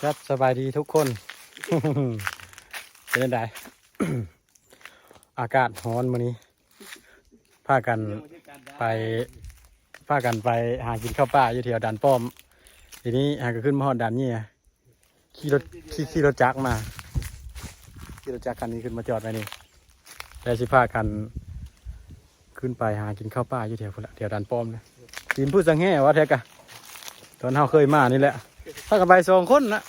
ครับ สบายดีทุกคน เป็นจั่งใด อากาศร้อนมื้อนี้ พากันไป พากันไปหากินข้าวป่าอยู่แถวด่านป้อม ทีนี้หาก็ขึ้นมาฮอดด่านเยี่ย ขี่รถ ขี่ ขี่รถจักรมา ขี่รถจักรคันนี้ขึ้นมาจอดไว้นี่ แล้วสิพากันขึ้นไปหากินข้าวป่าอยู่แถวพุ้นละ แถวด่านป้อมนะ ตีนผู้สังแห่ว่าแท้กะ ตอนเฮาเคยมานี่แหละ พากันไปสองคนนะ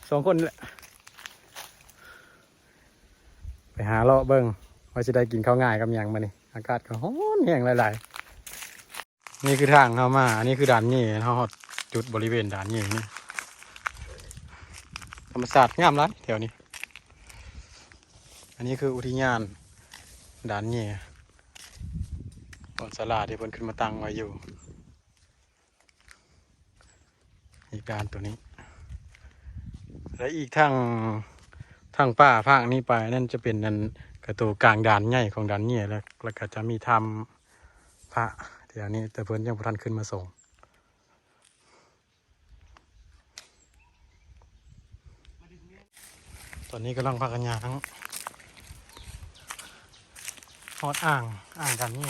สองคนนี่แหละ ไปหาเลาะเบิ่งว่าสิได้กินข้าวง่ายกับหยังมื้อนี้ อากาศก็ร้อนแฮงหลายๆ นี่คือทางเฮามา อันนี้คือด่านเย่ เฮาฮอดจุดบริเวณด่านเย่นี่ ธรรมชาติงามหลายแถวนี้ อันนี้คืออุทยานด่านเย่ ต้นสาลาที่เพิ่นขึ้นมาตั้งไว้อยู่ อีกด่านตัวนี้ และอีกทาง ทางป่าภาคนี้ไป นั่นจะเป็นนั่นกะโตกลางด่านใหญ่ของด่านเย่ แล้ว แล้วก็จะมีถ้ำพระ ที่อันนี้ แต่เพิ่นยังบ่ทันขึ้นมาส่ง ตอนนี้กำลังพากันย่างฮอดอ่าง อ่างด่านเย่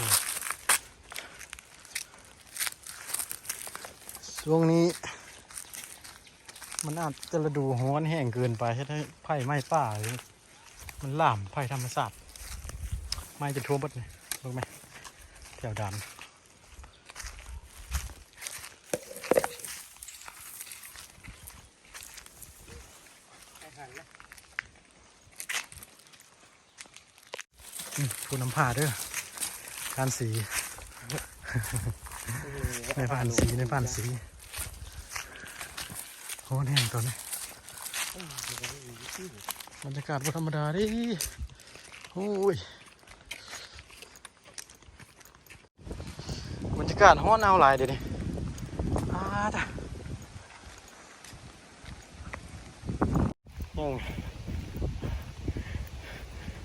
ช่วงนี้มันอาจจะฤดูร้อนแฮงเกินไป เฮ็ดให้ไฟไหม้ป่า มันลาม ไฟธรรมชาติ ไหม้จนท่วมเบิดนี่ เบิ่งแม่ แถวด่าน อืม ผู้นำพาเด้อ พรานสี นายพรานสี นายพรานสี โอ้ แน่นตอนนี้ บรรยากาศบ่ธรรมดาเด้ โอ้ย บรรยากาศร้อนเอาหลายเดี๋ยวนี้ อ้าตะ ยัง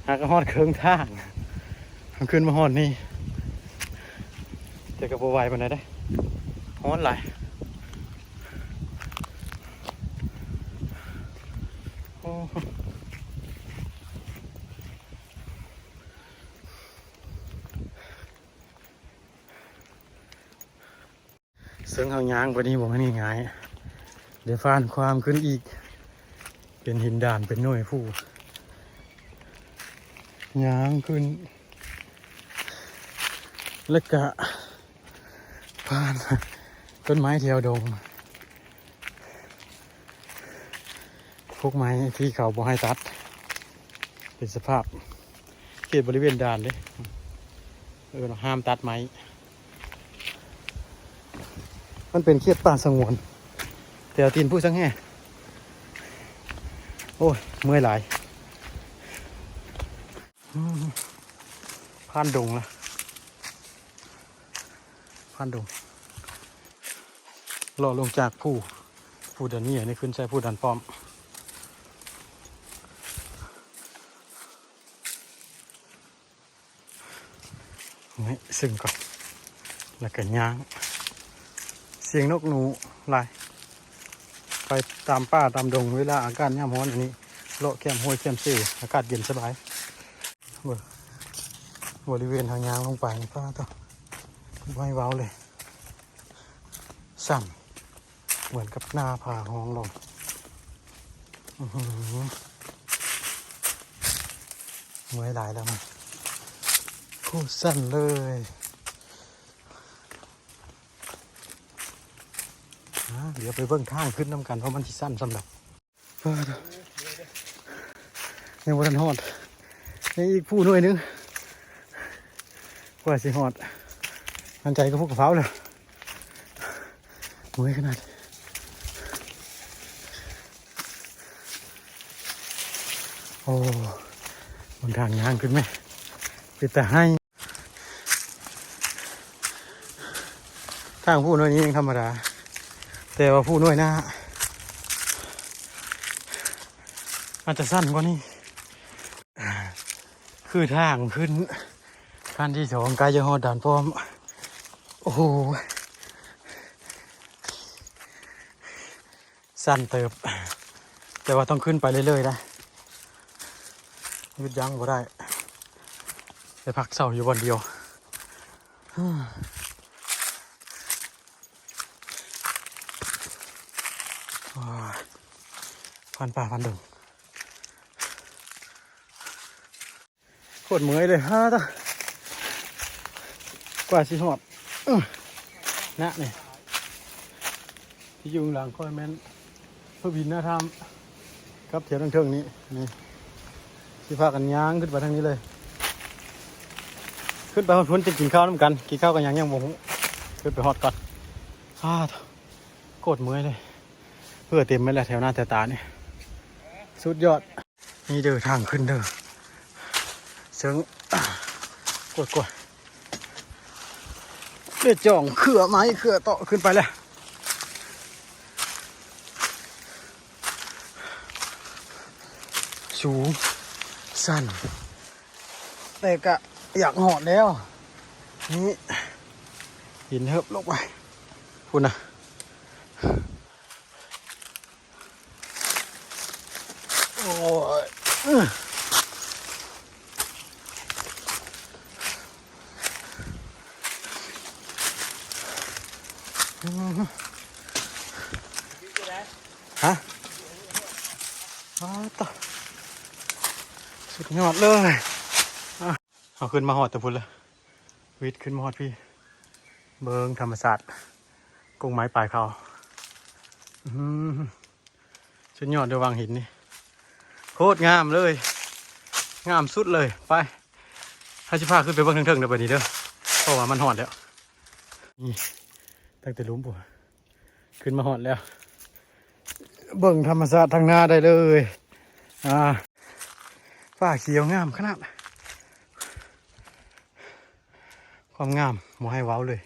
หากฮอดเคิ่งทาง ขึ้นมาฮอดนี่ แต่ก็บ่ไหวปานใดเด้ ร้อนหลาย โอ้ เซิ่งเฮาย่างไปนี่บ่แม่นง่าย ได้ผ่านความขึ้นอีก เป็นหินด่าน เป็นหน่วยภู ย่างขึ้น แล้วก็ผ่านต้นไม้แถวดง พวกไม้ที่เขาบ่ให้ตัด เป็นสภาพเขตบริเวณด่านเด้ เออ ห้ามตัดไม้ มันเป็นเขตป่าสงวน แถวตีนผู้สังแห่ โอ้ย เมื่อยหลาย อืม ผ่านดงละ ผ่านดง เลาะลงจากภู ภูด่านเยี่ยนี่ขึ้นใส่ภูด่านป้อม นี่ ซึ่งก่อน แล้วก็ย่าง เสียงนกหนูหลาย ไปตามป่าตามดง เวลาอากาศยามร้อนอันนี้ เลาะแคมห้วยแคมเซ อากาศเย็นสบาย เบิ่ง บริเวณเฮาย่างลงไปนี่ ป๊าดโธ่ บ่ให้เว้าเลย สั่น เหมือนกับหน้าผาห้องลง อื้อหือ เมื่อยหลายแล้วนะ โคตรสั่นเลย อ่า เดี๋ยวไปเบิ่งทางขึ้นนำกัน ว่ามันสิสั่นส่ำใด ยังบ่ทันฮอด ยังอีกภูหน่วยหนึ่ง กว่าสิฮอด หันใจก็พุกกระเพราแล้ว เมื่อยขนาด โอ้ บนทางย่างขึ้นไหม เป็นตาไห้ ทางภูหน่วยนี้ยังธรรมดา แต่ว่าภูหน่วยหน้า อาจจะสั้นกว่านี้ คือทางขึ้นขั้นที่สอง ใกล้จะฮอดด่านป้อม โอ้โห เ ຊັນເຕີບ ແຕ່ວ່າຕ້ອງຂຶ້ນໄປເລື້ອຍໆໄດ໋ ຢຸດຢັ້ງບໍ່ໄດ້ ໄດ້ພັກເຊົາຢູ່ບ່ອນດຽວ. ໂອ້ຍ ຜ່ານປ່າຜ່ານດົງ ໂຄດເມື່ອຍເລີຍ ຮາຕາ ກວ່າຊິຮອດ ອື ນະນີ້ ທີ່ຢູ່ຂ້າງຫຼັງຂ້ອຍແມ່ນ ພະວິນນະທຳ ກັບແຖວເທິງໆນີ້ ນີ້ ຊິພາກັນຍ່າງຂຶ້ນໄປທາງນີ້ເລີຍ ຂຶ້ນໄປຮອດພຸ້ນຈຶ່ງກິນເຂົ້ານຳກັນ ກິນເຂົ້າກັນຫຍັງຍັງບໍ່ຮູ້ ຂຶ້ນໄປຮອດກ່ອນ ອາ ໂຄດເມື່ອຍເລີຍ ເຫື່ອເຕັມໄປແລ້ວແຖວໜ້າແຖວຕານີ້ ສຸດຍອດ. ນີ້ເດີທາງຂຶ້ນເດີ ເຊິ່ງ ກວດໆ ເລີຍຈ່ອງເຄືອໄມ້ເຄືອເຕາະຂຶ້ນໄປແລ້ວ ສູງ ຊັນ ແຕ່ກະຢາກຮອດແລ້ວ ນີ້ ຫີນເຫີບລົງໄປ ພຸ້ນນະ. ໂອ້ຍ ຮະ ອ້າວ ຕາ ສຸດຍອດເລີຍ ອາ ເຮົາຂຶ້ນມາຮອດແຕ່ພຸ້ນລະ ວິດຂຶ້ນມາຮອດພີ້ ເບິ່ງທຳມະຊາດ ກົງໄມ້ປາຍເຂົາ ອື ສຸດຍອດເດີ ວັງຫີນນີ້ ໂຄດງາມເລີຍ ງາມສຸດເລີຍ ໄປ ເຮົາຊິພາຂຶ້ນໄປເບິ່ງເທິງໆເດີ ບາດນີ້ເດີ ເພາະວ່າມັນຮອດແລ້ວ ນີ້ ຕັ້ງແຕ່ລຸ່ມພຸ້ນ ຂຶ້ນມາຮອດແລ້ວ ເບິ່ງທຳມະຊາດທາງໜ້າໄດ້ເລີຍ ອາ ຟ້າຂຽວງາມຂະໜາດ ຄວາມງາມບໍ່ໃຫ້ເວົ້າເລີຍ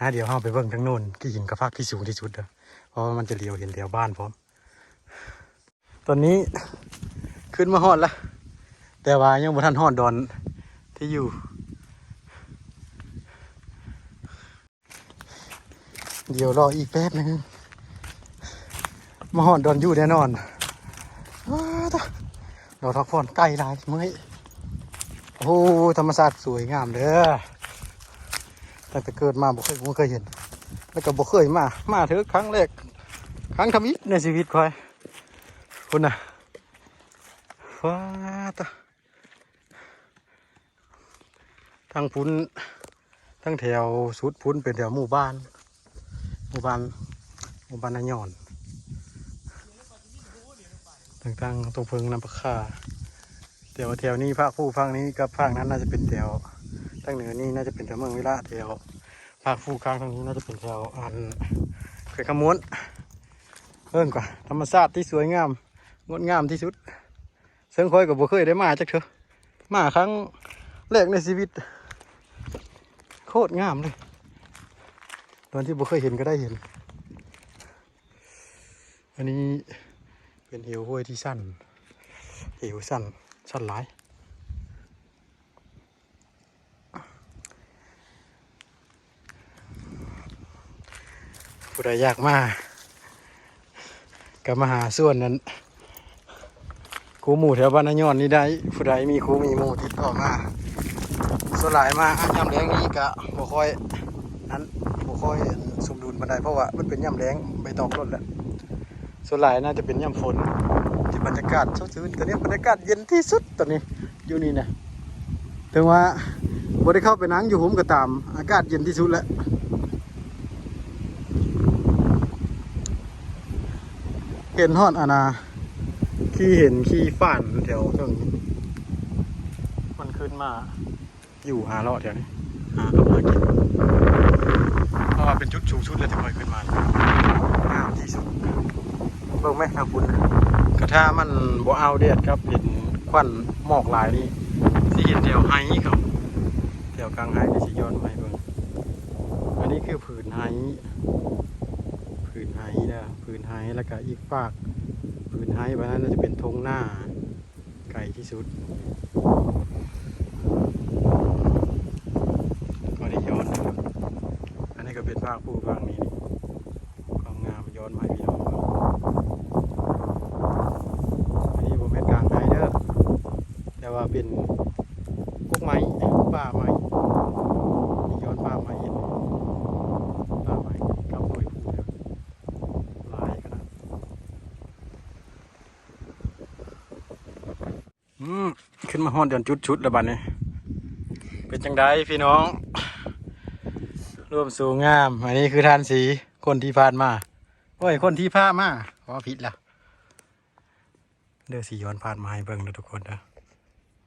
ອາ ດຽວເຮົາໄປເບິ່ງທາງໂນ້ນ ຂີ້ຫີນກະພັກທີ່ສູງທີ່ສຸດເດີ ເພາະວ່າມັນຈະຫຼຽວເຫັນແຖວບ້ານພ້ອມ. ຕອນນີ້ຂຶ້ນມາຮອດລະ ແຕ່ວ່າຍັງບໍ່ທັນຮອດດອນທີ່ຢູ່ ດຽວລໍອີກແປັບໜຶ່ງ ມາຮອດດອນຢູ່ແນ່ນອນ ອ້າ ຕາ ດອນພັກຜ່ອນ ໄກຫຼາຍ ເມື່ອຍ ໂອ້ ທຳມະຊາດສວຍງາມເດີ ຕັ້ງແຕ່ເກີດມາບໍ່ເຄີຍ ບໍ່ເຄີຍເຫັນ ແລ້ວກໍບໍ່ເຄີຍມາ ມາເທື່ອຄັ້ງແລກ ຄັ້ງທຳອິດໃນຊີວິດຂ້ອຍ ພຸ້ນນະ ວ້າ ຕາ ທາງພຸ້ນ ທາງແຖວສຸດພຸ້ນເປັນແຖວໝູ່ບ້ານ ໝູ່ບ້ານ ໝູ່ບ້ານນາຍອນ ທາງ ທາງຕົງເພິງນ້ຳປາຄາ ແຕ່ວ່າແຖວນີ້ ພາກພູ່ພາກນີ້ກັບພາກນັ້ນໜ້າຈະເປັນແຖວ ທາງເໜືອນີ້ໜ້າຈະເປັນແຖວເມືອງວິລະ ແຖວພາກພູ່ຂ້າງທາງນີ້ໜ້າຈະເປັນແຖວ ອັນ ແຂວງຄຳມ່ວນ ເບິ່ງກວ່າ ທຳມະຊາດທີ່ສວຍງາມ ງົດງາມທີ່ສຸດ ເຊິ່ງຂ້ອຍກໍບໍ່ເຄີຍໄດ້ມາຈັກເທື່ອ ມາຄັ້ງແລກໃນຊີວິດ ໂຄດງາມເລີຍ ຕອນທີ່ບໍ່ເຄີຍເຫັນກໍໄດ້ເຫັນ ອັນນີ້ເປັນເຫວຫ້ວຍທີ່ຊັນ ເຫວຊັນ ຊັນຫຼາຍ. ຜູ້ໃດຢາກມາກໍມາຫາສວນນັ້ນ ຄູ່ໝູ່ແຖວບ້ານນາຍອນນີ້ໄດ້ ຜູ້ໃດມີຄູ່ມີໝູ່ຕິດຕໍ່ມາ. ສ່ວນຫຼາຍມາຍາມແລງນີ້ກະບໍ່ຄ່ອຍ ອັນ ບໍ່ຄ່ອຍສົມດຸນປານໃດ ເພາະວ່າມັນເປັນຍາມແລ້ງ ໃບຕອງຫຼົ່ນແລ້ວ. ສ່ວນຫຼາຍໜ້າຈະເປັນຍາມຝົນ ທີ່ບັນຍາກາດສົດຊື່ນ. ຕອນນີ້ບັນຍາກາດເຢັນທີ່ສຸດຕອນນີ້ຢູ່ນີ້ນະ ເຖິງວ່າບໍ່ໄດ້ເຂົ້າໄປນັ່ງຢູ່ຮົ່ມກໍຕາມ ອາກາດເຢັນທີ່ສຸດແລ້ວ. ເຫັນຮອດອັນນ່າ ຂີ່ເຫັນຂີ່ຟານແຖວເທິງ ມັນຂຶ້ນມາ ຢູ່ຫາເລາະແຖວນີ້ ຫາກັບຫາກິນ ເພາະວ່າເປັນຈຸດສູງສຸດແລ້ວທີ່ຂ້ອຍຂຶ້ນມາ ງາມທີ່ສຸດ. ເບິ່ງແມະທາງພຸ້ນນະ ກະຖ້າມັນບໍ່ອາວແດດກັບເຫັນຄວັນໝອກຫຼາຍນີ້ ຊິເຫັນແຖວໄຮ່ເຂົາ ແຖວກາງໄຮ່ນີ້ຊິຍ້ອນມາໃຫ້ເບິ່ງ. ອັນນີ້ຄືຜືນໄຮ່ ຜືນໄຮ່ເດີ ຜືນໄຮ່ ແລ້ວກະອີກຟາກຜືນໄຮ່ ບາດນັ້ນຈະເປັນທົ່ງນາ. ໄກທີ່ສຸດ ກໍໄດ້ຍ້ອນນະຄັບ. ອັນນີ້ກໍເປັນພາກພູ່ພາກນີ້ ຄວາມງາມຍ້ອນມາໃຫ້ພີ່ນ້ອງເບິ່ງ. ແຕ່ວ່າເປັນກົກໄມ້ ປ່າໄມ້ ຍ້ອນປ່າໄມ້ ປ່າໄມ້ກັບໜ່ວຍພູ ຫຼາຍຂະໜາດ. ອືມ ຂຶ້ນມາຮອດດອນຈຸດສຸດແລ້ວບັດນີ້ ເປັນຈັ່ງໃດພີ່ນ້ອງ? ລວມສູງງາມ. ອັນນີ້ຄືທ່ານສີ ຄົນທີ່ຜ່ານມາ ໂອ້ຍ ຄົນທີ່ພາມາ ເວົ້າຜິດລະເດີ. ສີຍ້ອນພາບມາໃຫ້ເບິ່ງເດີທຸກຄົນເດີ.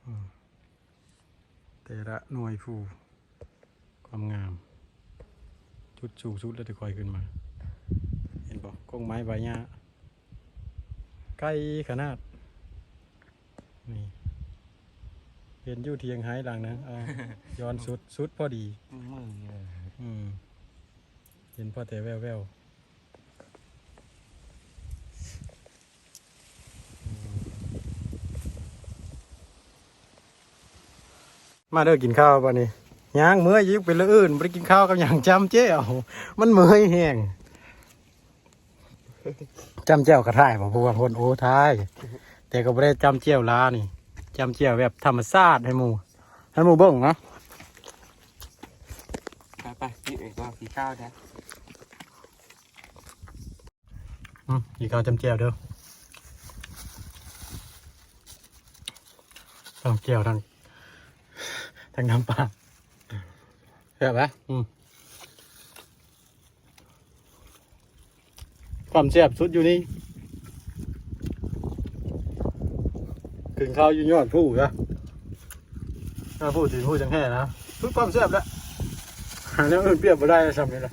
ອືມ ແຕ່ລະໜ່ວຍພູ ຄວາມງາມ ຈຸດສູງສຸດແລ້ວທີ່ຂ້ອຍຂຶ້ນມາ ເຫັນບໍ່? ກົກໄມ້ໃບຫຍ້າ ໄກຂະໜາດນີ້ ເຫັນຢູ່ຖຽງໄຮ່ຫຼັງນະ. ເອົາ ຍ້ອນສຸດ ສຸດພໍດີ. ອືມ ເຫັນພໍແຕ່ແວ່ວໆ. ມາເດີ ກິນເຂົ້າບາດນີ້. ຍ່າງເມື່ອຍຢູ່ ເປັນເລື່ອງອື່ນ ບໍ່ໄດ້ກິນເຂົ້າກັບຫຍັງ ຈ້ຳແຈ່ວ ມັນເມື່ອຍແຮງ. ຈ້ຳແຈ່ວກະຖ່າຍບໍ່ ພວກຄົນ ໂອ້ ຖ່າຍ ແຕ່ກໍບໍ່ໄດ້ຈ້ຳແຈ່ວລານີ້ ຈ້ຳແຈ່ວແບບທຳມະຊາດ ໃຫ້ໝູ່ ໃຫ້ໝູ່ເບິ່ງນະ. ໄປໆ ກິນເອງກໍກິນເຂົ້າແທ້. ອືມ ກິນເຂົ້າຈ້ຳແຈ່ວເດີ ທັງແຈ່ວ ທັງ ທັງນ້ຳປາ ແຊບປະ? ອືມ ຄວາມແຊບສຸດຢູ່ນີ້ ກິນເຂົ້າຢູ່ຍອດພູນະ. ຖ້າພູດ ຕີນພູຈັກແຫ່ນະ ສຸດຄວາມແຊບແລ້ວ ຫາແນວອື່ນປຽບບໍ່ໄດ້ ຊ່ຳນີ້ລະ.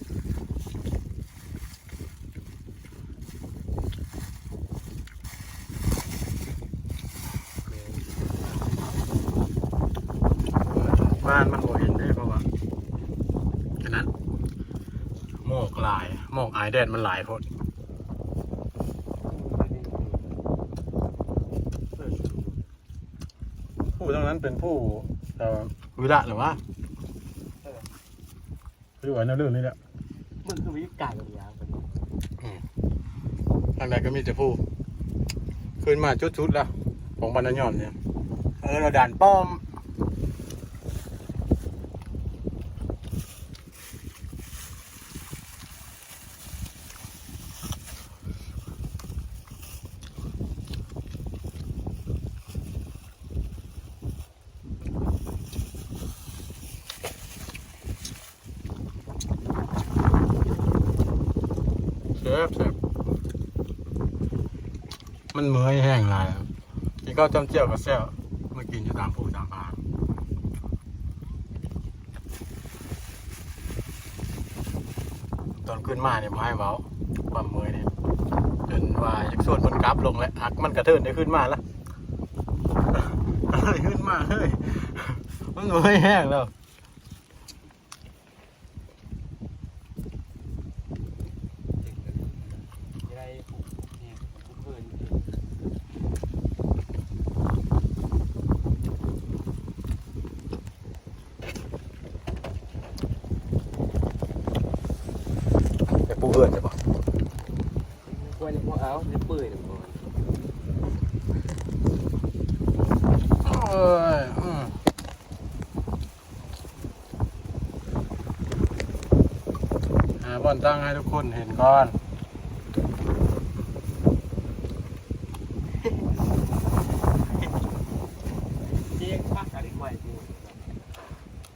ບ້ານມັນບໍ່ເຫັນເດ້ ເພາະວ່າ ອັນນັ້ນ ໝອກຫຼາຍ ໝອກອາຍແດດມັນຫຼາຍໂພດ. ພູທາງນັ້ນເປັນພູ ເອີ ວິລະ ຫຼືວ່າ ເອີ ຫຼືວ່າແນວເລື່ອງນີ້ແຫຼະ ມັນຄືວິການລະຍະ. ອືມ ທາງໃດກໍມີແຕ່ພູ ຂຶ້ນມາຈຸດສຸດລະ ຂອງບ້ານນາຍອນນີ້ ເອີ້ນວ່າດ່ານປ້ອມ. ແຊບໆ ມັນເມື່ອຍແຮງຫຼາຍ ກິນເຂົ້າຈ້ຳແຈ່ວກໍແຊບ ມາກິນຢູ່ຕາມພູຕາມຜາ. ຕອນຂຶ້ນມານີ້ບໍ່ໃຫ້ເວົ້າ ຄວາມເມື່ອຍນີ້ ຈົນວ່າຢາກຊວນເພິ່ນກັບລົງແຫຼະ ຫາກມັນກະເທີນໄດ້ຂຶ້ນມາລະ ຂຶ້ນມາເຮີ້ຍ ມັນເມື່ອຍແຮງແລ້ວ. ໄປປູເຮືອນຊະບໍ່? ຄວນບໍ່ເອົາ ເປື່ອຍນຳບໍ່. ໂອ້ຍ ອືມ ຫາບ່ອນຕັ້ງໃຫ້ທຸກຄົນເຫັນກ່ອນ.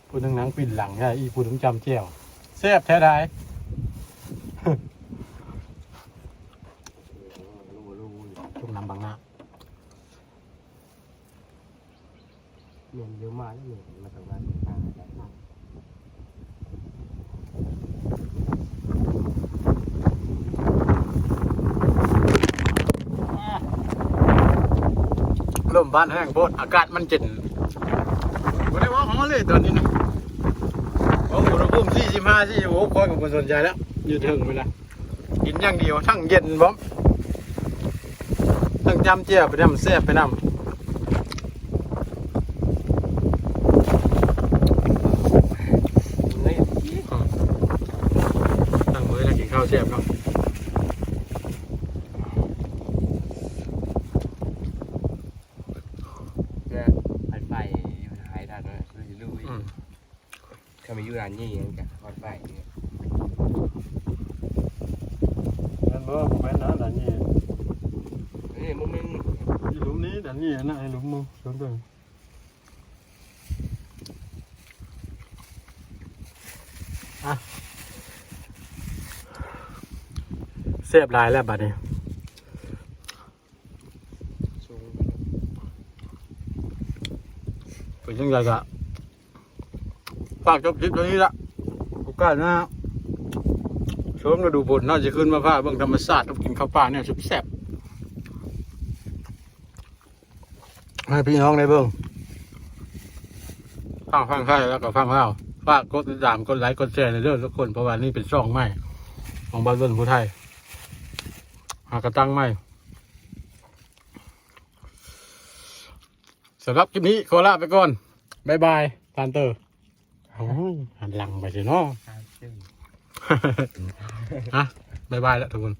ຜູ້ໜຶ່ງນັ່ງປິ່ນຫຼັງໃຫຍ່ ອີກຜູ້ໜຶ່ງຈ້ຳແຈ່ວ ແຊບແທ້ໃດ. ຈຸ່ມນ້ຳບັງໜ້າ ແມ່ນຢູ່ ມາແລ້ວນີ້ ມາທາງດ້ານຂ້າງ. ລົມພັດແຮງໂພດ ອາກາດມັນເຢັນ ບໍ່ໄດ້ເວົ້າຮ້ອນເລີຍຕອນນີ້ນະ. ເວົ້າອຸນຫະພູມສີ່ສິບຫ້າ ສີ່ສິບຫົກ ຂ້ອຍກໍບໍ່ສົນໃຈແລ້ວ ຢູ່ເທິງພຸ້ນນະ. ກິນຢ່າງດຽວ ທັງເຢັນພ້ອມ ທັງຈ້ຳແຈ່ວໄປນຳ ແຊບໄປນຳ. ຕັ້ງມື້ແລ້ວກິນເຂົ້າແຊບເນາະ. ແຊບ ມັນຢູ່ດ້ານນີ້ ມັນກະຮອດໄປນີ້ ແມ່ນບໍ່? ບໍ່ແມ່ນນະ ດ້ານນີ້ ນີ້ບໍ່ແມ່ນ ຢູ່ລຸ່ມນີ້ ດ້ານນີ້ນະ ໄອ້ລຸ່ມ ລຸ່ມ ລຸ່ມຕົວນີ້ ອ່ະ ແຊບຫຼາຍແລ້ວບັດນີ້. ເປັນຈັ່ງໃດກະຝາກຈົບຄລິບເທົ່ານີ້ລະ ໂອກາດໜ້າ ຊ່ວງລະດູຝົນເຮົາຊິຂຶ້ນມາພາເບິ່ງທຳມະຊາດກັບກິນເຂົ້າປ່າແນວແຊບໆ ໃຫ້ພີ່ນ້ອງໄດ້ເບິ່ງ ທັງຝັ່ງໄທແລ້ວກໍຝັ່ງລາວ. ຝາກກົດຕິດຕາມ ກົດໄລ ກົດແຊແດ່ເດີທຸກຄົນ ເພາະວ່ານີ້ເປັນຊ່ອງໃໝ່ຂອງບ່າວດົນຜູ້ໄທ ຫາກະຕັ້ງໃໝ່. ສຳລັບຄລິບນີ້ຂໍລາໄປກ່ອນ ບາຍບາຍ ທ່ານເຕີ. ໂອ້ຍ ຫັນຫຼັງໄປຊິເນາະ ຫາ ບາຍບາຍແລ້ວທຸກຄົນ.